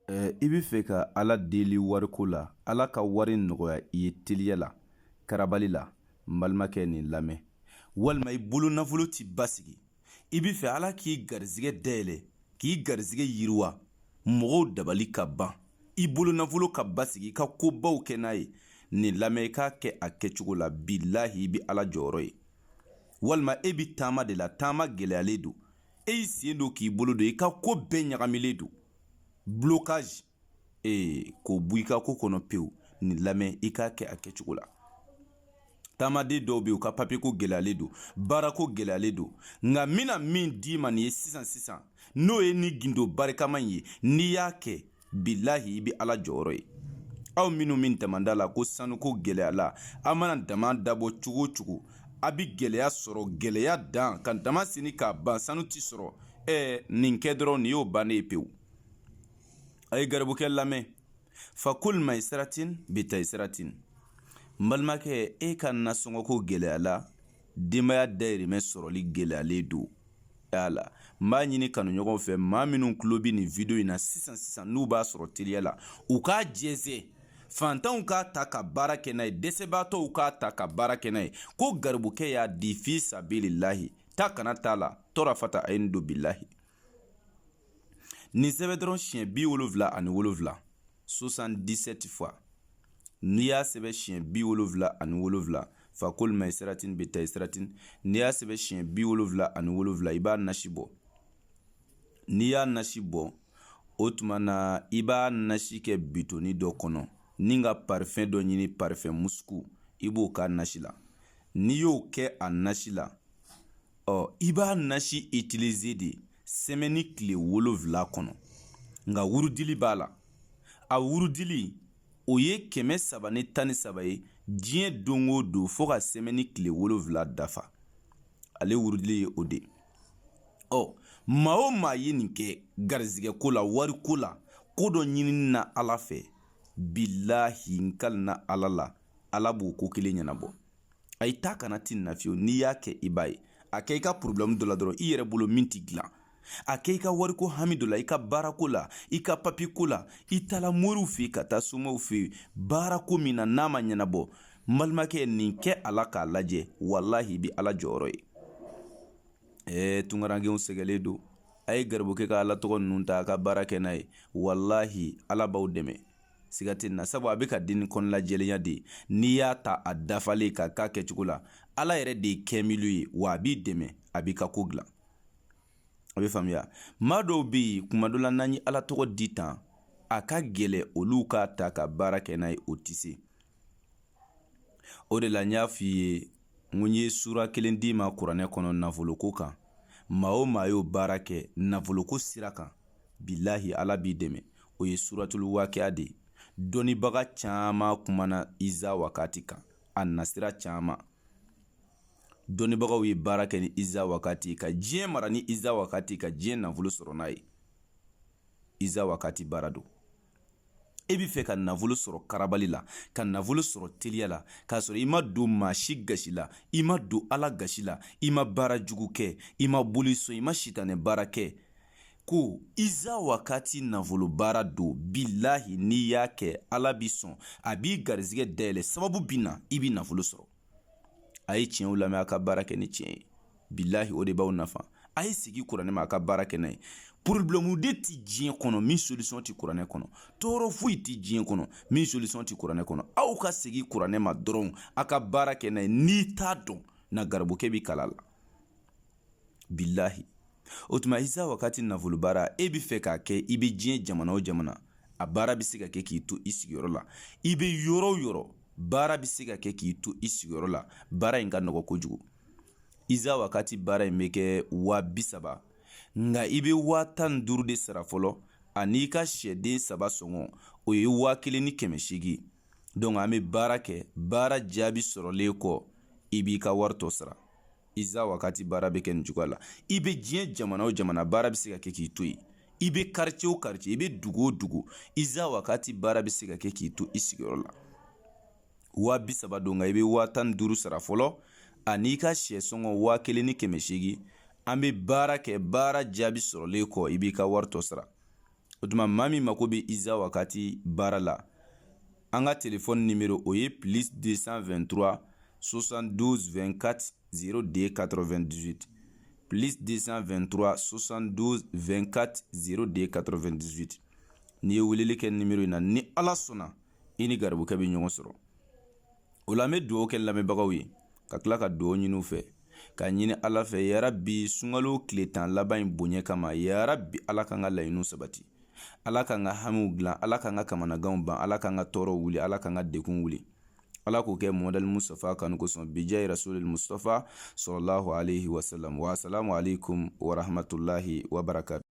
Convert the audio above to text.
I bɛ fɛ ka Ala deli wariko la, Ala ka wari nɔgɔya i ye teliya la, karabali la, n balimakɛ nin lamɛn. Walima i bolo nafolo ti basigi, i bɛ fɛ Ala k'i garizigɛ dayɛlɛ, k'i garizigɛ yiriwa, mɔgɔw dabali ka ban, i bolo nafolo ka basigi, i ka kobaw kɛ n'a ye, nin lamɛn i k'a kɛ a kɛcogo la, bilahi i bɛ Ala jɔyɔrɔ ye. Walima e bɛ taama de la, taama gɛlɛyalen don, e y'i sen don k'i bolo don, i ka ko bɛɛ ɲagamilen don, blocage, ee k'o bɔ i ka ko kɔnɔ pewu, nin lamɛn i k'a kɛ a kɛcogo la. Taamaden dɔw bɛ yen, u ka papiye ko gɛlɛyalen don, baarako gɛlɛyalen don, nka n bɛna min d'i ma nin ye sisan sisan, n'o ye ni gindo barikama in ye, n'i y'a kɛ bilahi i bɛ Ala jɔyɔrɔ ye. Aw minnu bɛ damanda la ko sanuko gɛlɛyala, aw mana dama dabɔ cogo o cogo, a bɛ gɛlɛya sɔrɔ, gɛlɛya dan ka dama senni k'a ban, sanu ti sɔrɔ. Nin kɛ dɔrɔn, nin y'o bannen ye pewu. A ye garibukɛ lamɛn. Fakul maisaratin bitaisaratin. N balimakɛ, e ka nasɔngɔko gɛlɛyala, denbaya dayirimɛ sɔrɔli gɛlɛyalen don. La n b'a ɲini kanuɲɔgɔnw fɛ, maa minnu tulo bɛ nin video in na sisan sisan, n'u b'a sɔrɔ teliya la, u k'a jɛnsɛn, fantanw k'a ta ka baara kɛ n'a ye, dɛsɛbaatɔw k'a ta ka baara kɛ n'a ye. Ko garibukɛ y'a di fi sabililahi, ta kana t'a la, tɔra fata a ye nin don bilahi. Nin sɛbɛn dɔrɔn siɲɛ 77, 77 fois. N'i y'a sɛbɛn siɲɛ 77, fakul maisaratin bitaisaratin, n'i y'a sɛbɛn siɲɛ 77, i b'a nasi bɔ. N'i y'a nasi bɔ, o tuma na i b'a nasi kɛ bitoni dɔ kɔnɔ, ni ka parifɛn dɔ ɲini, parifɛn musuku, i b'o k'a nasi la. N'i y'o kɛ a nasi la, ɔ i b'a nasi utiliser de sɛmɛni tile 7 kɔnɔ. Nka wurudili b'a la. A wurudili o ye 313 ye diɲɛ don o don fo ka sɛmɛni tile 7 dafa. Ale wurudili ye o de ye. Ɔ maa o maa ye nin kɛ garizigɛ ko la, wari ko la, ko dɔ ɲinini na Ala fɛ, bilahi n kalina Ala la, Ala b'o ko kelen ɲɛnabɔ. A yi ta kana ti na fiyewu. N'i y'a kɛ i b'a ye. A kɛ i ka problème dɔ la dɔrɔn, i yɛrɛ bolo min ti dilan. A kɛ i ka wariko hami dɔ la, i ka baarako la, i ka papiye ko la, i taala moriw fɛ yen, ka taa somaw fɛ yen, baarako min na n'a ma ɲɛnabɔ, n balimakɛ, nin kɛ a la k'a lajɛ, walahi i bɛ Ala jɔyɔrɔ ye. Tunkarankew sɛgɛlen don. A ye garibukɛ ka Ala tɔgɔ ninnu ta, a ka baara kɛ n'a ye, walahi Ala b'aw dɛmɛ. Siga tɛ na, sabu a bɛ ka di ni kɔnɔnajɛlenya de ye. N'i y'a ta a dafalen ka k'a kɛcogo la, Ala yɛrɛ de ye kɛmilu ye, wa a b'i dɛmɛ, a b'i ka ko dilan. A bɛ faamuya. Maa dɔw bɛ yen, kuma dɔ la n'an ye Ala tɔgɔ di tan, a ka gɛlɛ olu k'a ta ka baara kɛ n'a ye, o tɛ se. O de la n y'a f'i ye n ko n ye sura kelen d'i ma kuranɛ kɔnɔ nafoloko kan. Maa o maa y'o baara kɛ nafoloko sira kan, bilahi Ala b'i dɛmɛ. O ye suratul wakiya de ye. Dɔnnibaga caman kumana iza wakati kan, a nasira caman. Dɔnnibagaw ye baara kɛ ni iza wakati, ka diɲɛ mara ni iza wakati, ka diɲɛ nafolo sɔrɔ n'a ye. Iza wakati baara don. E bɛ fɛ ka nafolo sɔrɔ karabali la, ka nafolo sɔrɔ teliya la, k'a sɔrɔ i ma don maa si gasi la, i ma don Ala gasi la, i ma baara jugu kɛ, i ma boli sɔn, i ma sitanɛ baara kɛ. Ko iza wakati nafolo baara don, bilahi n'i y'a kɛ Ala b'i sɔn, a b'i garizigɛ dayɛlɛ, sababu bɛ na, i bɛ nafolo sɔrɔ. A ye tiɲɛw lamɛn, a ka baara kɛ ni tiɲɛ ye, bilahi o de b'aw nafa. A ye segin kuranɛ ma, a ka baara kɛ n'a ye. Problème de ti diɲɛ kɔnɔ min solution ti kuranɛ kɔnɔ. Tɔɔrɔ foyi ti diɲɛ kɔnɔ min solution ti kuranɛ kɔnɔ. Aw ka segin kuranɛ ma dɔrɔn, a ka baara kɛ n'a ye. N'i t'a dɔn na, garibukɛ b'i kala la, bilahi. O tuma iza wakati nafolo baara, e bɛ fɛ k'a kɛ, i bɛ diɲɛ jamana o jamana, a baara bɛ se ka kɛ k'i to i sigiyɔrɔ la. I bɛ yɔrɔ o yɔrɔ, baara bɛ se ka kɛ k'i to i sigiyɔrɔ la. Baara in ka nɔgɔ kojugu. Iza wakati baara in bɛ kɛ 30,000, nka i bɛ 15,000 de sara fɔlɔ, ani i ka sɛden 3 sɔngɔ, o ye 1800. Donc an bɛ baara kɛ, baara jaabi sɔrɔlen kɔ, i b'i ka wari tɔ sara. Iza wakati baara bɛ kɛ nin cogoya la. I bɛ diɲɛ jamana o jamana, baara bɛ se ka kɛ k'i to yen. I bɛ quartier o quartier, i bɛ dugu o dugu, iza wakati baara bɛ se ka kɛ k'i to i sigiyɔrɔ la. 30,000 don, nka i bɛ 15,000 sara fɔlɔ, ani i ka sɛ sɔngɔ 1800. An bɛ baara kɛ, baara jaabi sɔrɔlen kɔ, i b'i ka wari tɔ sara. O tuma maa min mako bɛ iza wakati baara la, an ka telefɔni nimero o ye plus 223 72 24 02 98, plus 223 72 24 02 98. N'i ye weleli kɛ nimero in na, ni Ala sɔnna, i ni garibukɛ bɛ ɲɔgɔn sɔrɔ. O la n bɛ dugawu kɛ lamɛnbagaw ye, ka tila ka dugawu ɲini u fɛ, ka ɲini Ala fɛ, yarabi sunkalo tile 10 laban in bonya kama, yarabi Ala k'an ka laɲiniw sabati, Ala k'an ka hamiw dilan, Ala k'an ka kamanaganw ban, Ala k'an ka tɔɔrɔw wuli, Ala k'an ka degun wuli. Ala k'o kɛ Muhamadu Mustafa kanu kosɔn, bijayi rasulil Mustafa sallallahu alaihi wasallam. Wa salamu alaikum wa rahmatullahi wa barakatuh.